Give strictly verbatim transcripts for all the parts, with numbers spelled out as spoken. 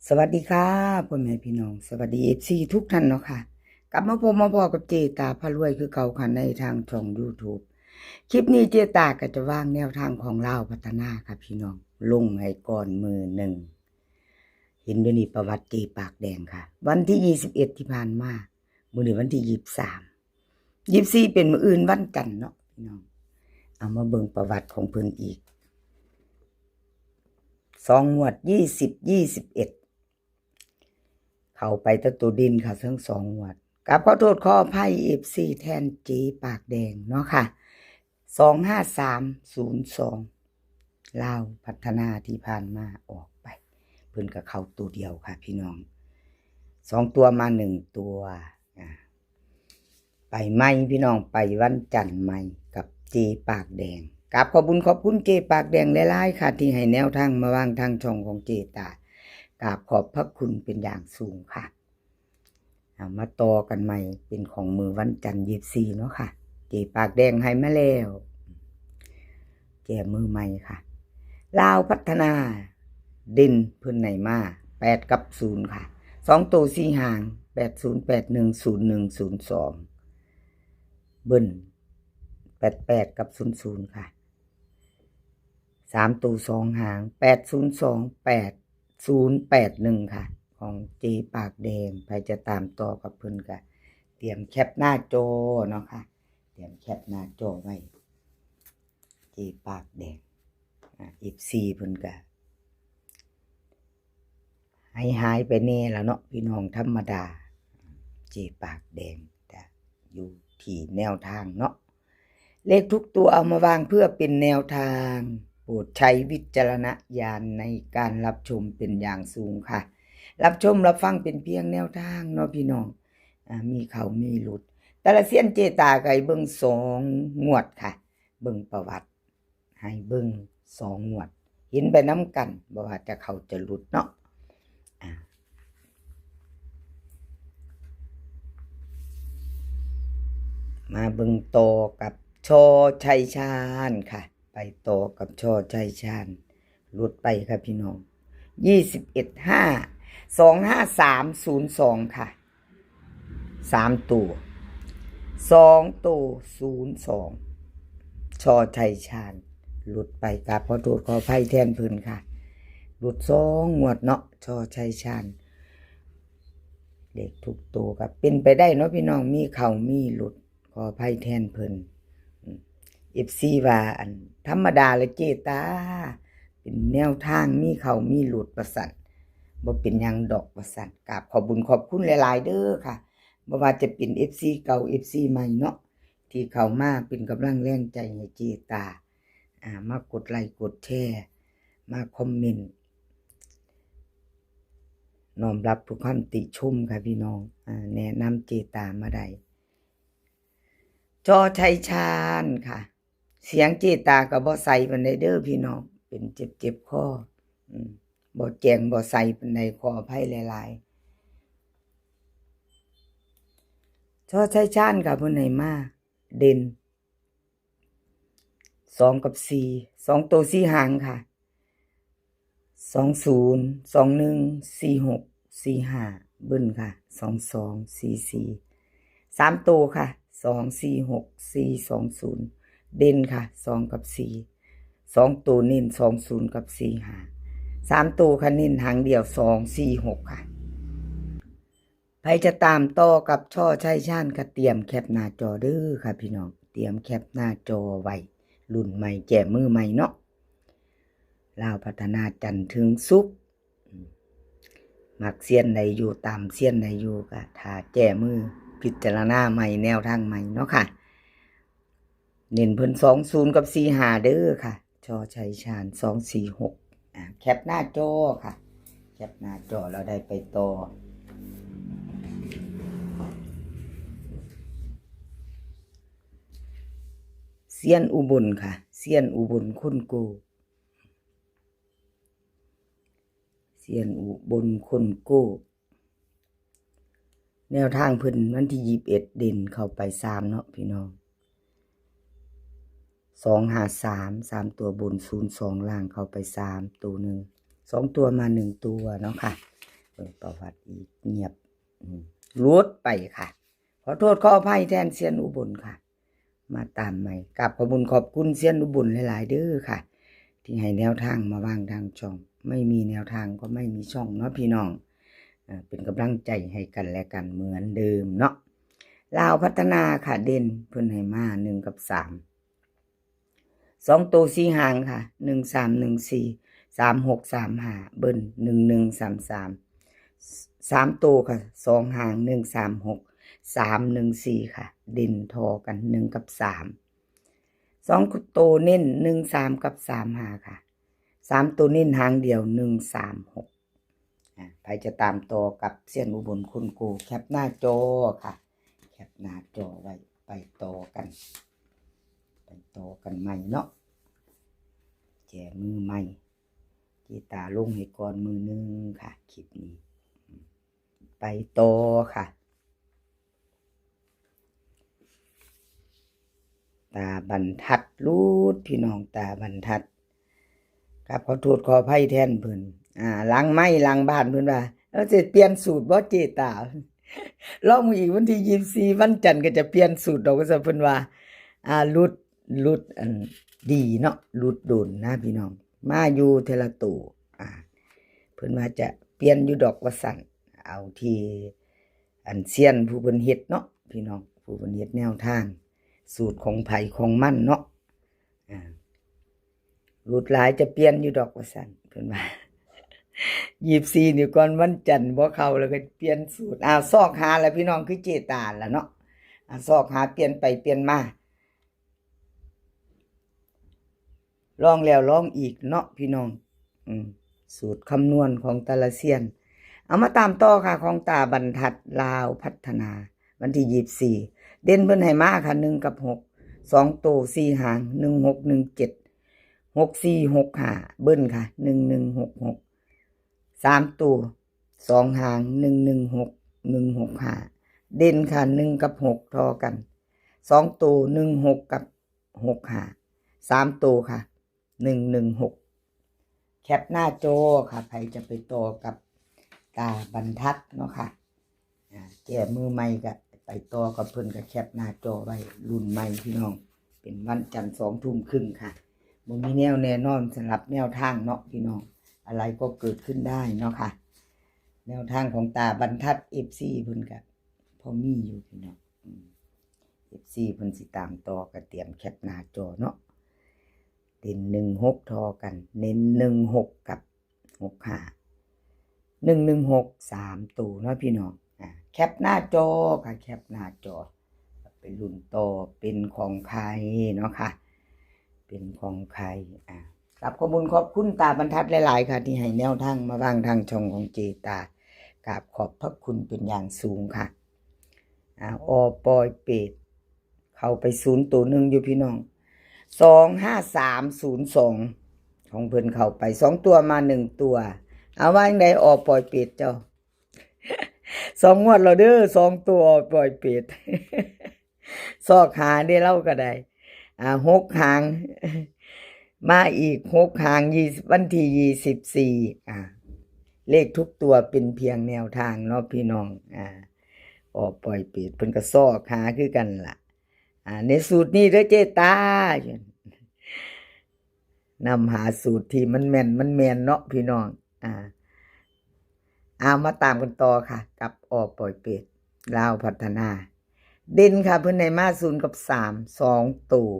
สวัสดีค่ะ พ่อแม่พี่น้อง สวัสดี เอฟซี ทุกท่านเนาะค่ะ กลับมาพบมาพ้อกับเจตาพารวยคือเก่าค่ะ ในทางช่อง YouTube คลิปนี้เจตาก็จะวางแนวทางของลาวพัฒนาค่ะพี่น้อง ลงให้ก่อนมื้อหนึ่ง เห็นอยู่นี่ประวัติเจปากแดงค่ะ วันที่ยี่สิบเอ็ดที่ผ่านมา มื้อนี้วันที่ยี่สิบสาม ยี่สิบสี่เป็นมื้ออื่นวันจันทร์เนาะพี่น้อง เอามาเบิ่งประวัติของเพิ่นอีก สองงวด ยี่สิบ ยี่สิบเอ็ด เข้าไปแต่ตัวเด่นค่ะทั้งสองงวด กราบขอโทษขออภัย เอฟซี แทนเจปากแดงเนาะค่ะ สองห้าสามศูนย์สอง ลาวพัฒนาที่ผ่านมาออกไป เพิ่นก็เข้าตัวเดียวค่ะพี่น้อง สองตัวมาหนึ่งตัว อ่า ไปใหม่พี่น้อง ไปวันจันทร์ใหม่กับเจปากแดง กราบขอบบุญขอบคุณเจปากแดงหลายๆค่ะ ที่ให้แนวทางมาวางทางช่องของเจตา กราบขอบพระคุณเป็นอย่างสูงค่ะ เอามาต่อกันใหม่เป็นของมื้อวันจันทร์ ยี่สิบสี่ เนาะค่ะ เจปากแดงให้มาแล้ว แก้มือใหม่ค่ะ ลาวพัฒนาเด่นเพิ่นให้มา แปด กับ ศูนย์ ค่ะ สองตัวสี่หาง แปดศูนย์ แปดหนึ่ง ศูนย์หนึ่ง ศูนย์สอง เบิ้ล แปดแปด กับ ศูนย์ศูนย์ ค่ะ สามตัวสองหาง แปดศูนย์สอง แปดศูนย์แปดหนึ่ง ค่ะ ของเจปากแดง ใครจะตามต่อกับเพิ่นก็เตรียมแคปหน้าจอเนาะค่ะ เตรียมแคปหน้าจอไว้ เจปากแดง อ่า เอฟซี เพิ่นก็หายหายไปแน่แล้วเนาะพี่น้อง ธรรมดา เจปากแดงจะอยู่ที่แนวทางเนาะ เลขทุกตัวเอามาวางเพื่อเป็นแนวทาง โปรดใช้วิจารณญาณในการรับชมเป็นอย่างสูงค่ะ รับชมรับฟังเป็นเพียงแนวทางเนาะพี่น้อง อ่า มีเข้ามีหลุด แต่ละเซียนเจตาก็ให้เบิ่งสองงวดค่ะ เบิ่งประวัติ ให้เบิ่งสองงวด เห็นไปนำกัน บ่ว่าจะเข้าจะหลุดเนาะ อ่า มาเบิ่งต่อกับ ช.ชัยชาญ ค่ะ ไปต่อกับ ช.ชัยชาญ หลุดไปค่ะพี่น้อง ยี่สิบเอ็ด ห้า สองห้าสาม ศูนย์สอง ค่ะ สามตัว สองตัว ศูนย์สอง ช.ชัยชาญ หลุดไป กราบขอโทษขออภัยแทนเพิ่นค่ะ หลุดสองงวดเนาะ ช.ชัยชาญ เลขทุกตัวก็เป็นไปได้เนาะพี่น้อง มีเข้ามีหลุด ขออภัยแทนเพิ่น อืม เอฟซี ว่าอันธรรมดาละเจตา เป็นแนวทางมีเข้ามีหลุดว่าซั่น บ่เป็นหยังดอกว่าซั่น กราบขอบบุญขอบคุณหลายๆเด้อค่ะ บ่ว่าจะเป็น เอฟซี เก่า เอฟซี ใหม่เนาะ ที่เข้ามาเป็นกำลังแรงใจให้เจตา อ่า มากดไลค์กดแชร์ มาคอมเมนต์ น้อมรับทุกคำติชมค่ะพี่น้อง อ่า แนะนำเจตามาได้ ช.ชัยชาญ ค่ะ เสียงเจตาก็บ่ใสปานใดเด้อพี่น้อง เป็นเจ็บๆคอ อืม บ่แจ้งบ่ใสปานใด ขออภัยหลายๆ ช.ชัยชาญ ค่ะ เพิ่นให้มาเด่น สอง กับ สี่ สองตัวสี่หางค่ะ สองศูนย์ สองหนึ่ง สี่หก สี่ห้า เบิ้ลค่ะ สองสอง สี่สี่ สามตัวค่ะ สองสี่หก สี่สองศูนย์ เด่นค่ะ สอง กับ สี่ สองตัวเน้น สองศูนย์ กับ สี่ห้า สามตัวค่ะ เน้นหางเดียว สอง สี่ หก ค่ะ ใครจะตามต่อกับ ช.ชัยชาญ ก็เตรียมแคปหน้าจอเด้อค่ะพี่น้อง เตรียมแคปหน้าจอไว้ รุ่นใหม่แจกมือใหม่เนาะ ลาวพัฒนาจันทร์ถึงศุกร์ อืม มักเซียนใดอยู่ ตามเซียนใดอยู่ ก็ถ้าแจกมือ พิจารณาใหม่ แนวทางใหม่เนาะค่ะ เน้นเพิ่น สองศูนย์ กับ สี่ห้า เด้อค่ะ ช.ชัยชาญ สองสี่หก อ่า แคปหน้าจอค่ะ แคปหน้าจอแล้วได้ไปต่อ เซียนอุบลค่ะ เซียนอุบลคนโก้ เซียนอุบลคนโก้ แนวทางเพิ่นวันที่ยี่สิบเอ็ด เด่นเข้าไปสามเนาะพี่น้อง สองห้าสาม สามตัวบน ศูนย์สอง ล่างเข้าไปสามตัวหนึ่ง สองตัวมาหนึ่งตัวเนาะค่ะ ประวัติอีกเงียบ อืม หลุดไปค่ะ ขอโทษขออภัยแทนเซียนอุบลค่ะ มาตามใหม่ กราบขอบคุณขอบคุณเซียนอุบลหลายๆเด้อค่ะ ที่ให้แนวทางมาวางทางช่อง ไม่มีแนวทางก็ไม่มีช่องเนาะพี่น้อง อ่า เป็นกำลังใจให้กันและกันเหมือนเดิมเนาะ ลาวพัฒนาค่ะ เด่นเพิ่นให้มาหนึ่งกับสาม สองตัวสี่หางค่ะ หนึ่งสาม หนึ่งสี่ สามหก สามห้า เบิ้ล หนึ่งหนึ่ง สามสาม สามตัวค่ะ สองหาง หนึ่งสามหก สามหนึ่งสี่ ค่ะ เด่นทอกัน หนึ่งกับสาม สองตัวเน้น หนึ่งสาม กับ สามห้า ค่ะ สามตัวเน้นหางเดียว หนึ่งสามหก อ่ะ ใครจะตามต่อกับเซียนอุบลคุณโก แคปหน้าจอค่ะ แคปหน้าจอไว้ ไปต่อกัน ไปต่อกันใหม่เนาะ แจมือใหม่ เจตาลงให้ก่อนมือหนึ่งค่ะ คลิปนี้ ไปต่อค่ะ ตาบรรทัดหลุดพี่น้อง ตาบรรทัด ครับ ขอโทษขออภัยแทนเพิ่น อ่า หลังไมค์หลังบ้านเพิ่นว่า "เอ้า สิเปลี่ยนสูตรบ่เจตา ลองมื้ออีกวันที่ยี่สิบสี่ วันจันทร์ก็จะเปลี่ยนสูตรดอก" ว่าซั่นเพิ่นว่า อ่า หลุด หลุด อัน ดีเนาะ หลุดโดนนะพี่น้อง มาอยู่เทื่อละโต อ่า เพิ่นว่าจะเปลี่ยนอยู่ดอกว่าซั่น เอาที่ อันเซียนผู้เพิ่นเฮ็ดเนาะพี่น้อง ผู้เพิ่นเฮ็ดแนวทาง สูตรของไผของมันเนาะ อ่า หลุดหลายจะเปลี่ยนอยู่ดอกว่าซั่น เพิ่นว่า ยี่สิบสี่ นี่ก่อนวันจันทร์บ่เข้าแล้วก็เปลี่ยนสูตร อ่า ซอกหาแล้วพี่น้อง คือเจตาล่ะเนาะ อ่า ซอกหาเปลี่ยนไปเปลี่ยนมา ลองแล้วลองอีกเนาะพี่น้อง อืม สูตรคำนวณของแต่ละเซียน เอามาตามต่อค่ะ ของตาบรรทัดลาวพัฒนา วันที่ยี่สิบสี่ เด่นเพิ่นให้มาค่ะ หนึ่งกับหก สองตัวสี่หาง หนึ่งหก หนึ่งเจ็ด หกสี่ หกห้า เบิ้ลค่ะ หนึ่งหนึ่ง หกหก สามตัว สองหาง หนึ่งหนึ่งหก หนึ่งหกห้า เด่นค่ะ หนึ่งกับหก ทอกัน สองตัว หนึ่งหก กับ หกห้า สามตัวค่ะ หนึ่งหนึ่งหก แคปหน้าจอค่ะ ใครจะไปต่อกับตาบรรทัดเนาะค่ะ อ่า แจมือใหม่ก็ไปต่อกับเพิ่น ก็แคปหน้าจอไว้ รุ่นใหม่พี่น้อง เป็นวันจันทร์สองทุ่มครึ่งค่ะ บ่มีแนวแน่นอนสำหรับแนวทางเนาะพี่น้อง อะไรก็เกิดขึ้นได้เนาะค่ะ แนวทางของตาบรรทัด เอฟซี เพิ่นก็พอมีอยู่พี่น้อง อืม เอฟซี เพิ่นสิตามต่อก็เตรียมแคปหน้าจอเนาะ เด่น หนึ่งหก ทอกัน เน้น หนึ่งหก กับ หกห้า หนึ่งหนึ่งหก สามตัวเนาะพี่น้อง อ่า แคปหน้าจอค่ะ แคปหน้าจอ ไปลุ้นต่อเป็นของใครเนาะค่ะ เป็นของใคร อ่า กราบขอบคุณขอบคุณตาบรรทัดหลายๆค่ะ ที่ให้แนวทางมาวางทางช่องของเจตา กราบขอบพระคุณเป็นอย่างสูงค่ะ อ่า อ.ปอยเปต เข้าไปศูนย์ตัวหนึ่งอยู่พี่น้อง สองห้าสามศูนย์สอง ของเพิ่นเข้าไปสองตัวมาหนึ่งตัว เอาว่าจั่งใด อ.ปอยเปตเจ้า สองงวดแล้วเด้อ สองตัว อ.ปอยเปต ซอกหาเด้ เราก็ได้ อ่า หกหาง มาอีกหกหาง ยี่สิบ วันที่ยี่สิบสี่ อ่า เลขทุกตัวเป็นเพียงแนวทางเนาะพี่น้อง อ่า อ.ปอยเปต เพิ่นก็ซอกหาคือกันล่ะ อ่า ในสูตรนี้เด้อเจตา นำหาสูตรที่มันแม่น มันแม่นเนาะพี่น้อง อ่า เอามาตามกันต่อค่ะ กับ อ.ปอยเปต ลาวพัฒนา เด่นค่ะ เพิ่นให้มาศูนย์กับสาม สองตัว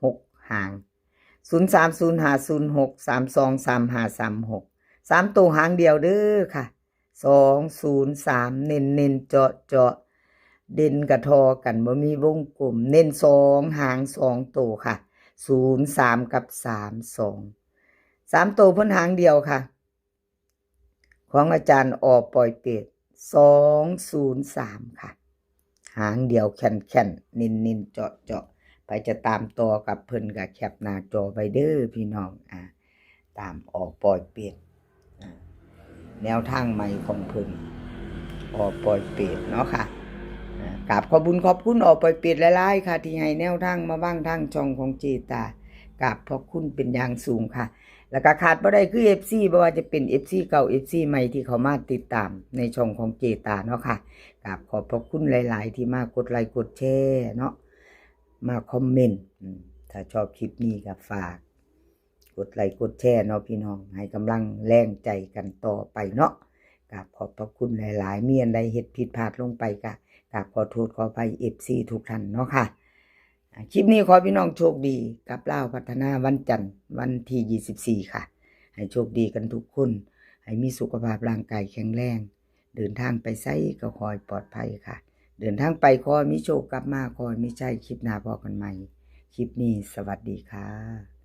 หกหาง ศูนย์สาม ศูนย์ห้า ศูนย์หก สามสอง สามห้า สามหก สามตัวหางเดียวเด้อค่ะ สองศูนย์สาม เน้นๆ เจาะๆ เด่นกะทอกัน บ่มีวงกลม เน้นสองหางสองตัวค่ะ ศูนย์สาม กับ สามสอง สามตัวเพิ่นหางเดียวค่ะ ของอาจารย์ อ.ปอยเปต สองศูนย์สาม ค่ะ หางเดียวแข็งๆ เน้นๆ เจาะๆ ไปจะตามต่อกับเพิ่นก็แคปหน้าจอไว้เด้อพี่น้อง อ่า ตาม อ.ปอยเปต อ่า แนวทางใหม่ของเพิ่น อ.ปอยเปต เนาะค่ะ อ่า กราบขอบบุญขอบคุณ อ.ปอยเปต หลายๆ ค่ะ ที่ให้แนวทางมาวางทางช่องของเจตา กราบขอบคุณเป็นอย่างสูงค่ะ แล้วก็ขาดบ่ได้คือ เอฟซี บ่ว่าจะเป็น เอฟซี เก่า เอฟซี ใหม่ที่เข้ามาติดตามในช่องของเจตาเนาะค่ะ กราบขอบพระคุณหลายๆ ที่มากดไลค์กดแชร์เนาะ มาคอมเมนต์ อืม ถ้าชอบคลิปนี้ก็ฝาก กดไลค์กดแชร์เนาะพี่น้อง ให้กำลังแรงใจกันต่อไปเนาะ กราบขอบพระคุณหลายๆ มีอันใดเฮ็ดผิดพลาดลงไปก็กราบขอโทษขออภัย เอฟซี ทุกท่านเนาะค่ะ อ่า คลิปนี้ขอให้พี่น้องโชคดีกับลาวพัฒนาวันจันทร์วันที่ ยี่สิบสี่ ค่ะ ให้โชคดีกันทุกคน ให้มีสุขภาพร่างกายแข็งแรง เดินทางไปไสก็ขอให้ปลอดภัยค่ะ เดินทางไปขอให้มีโชค กลับมาขอให้มีชัย คลิปหน้าพ้อกันใหม่ คลิปนี้สวัสดีค่ะ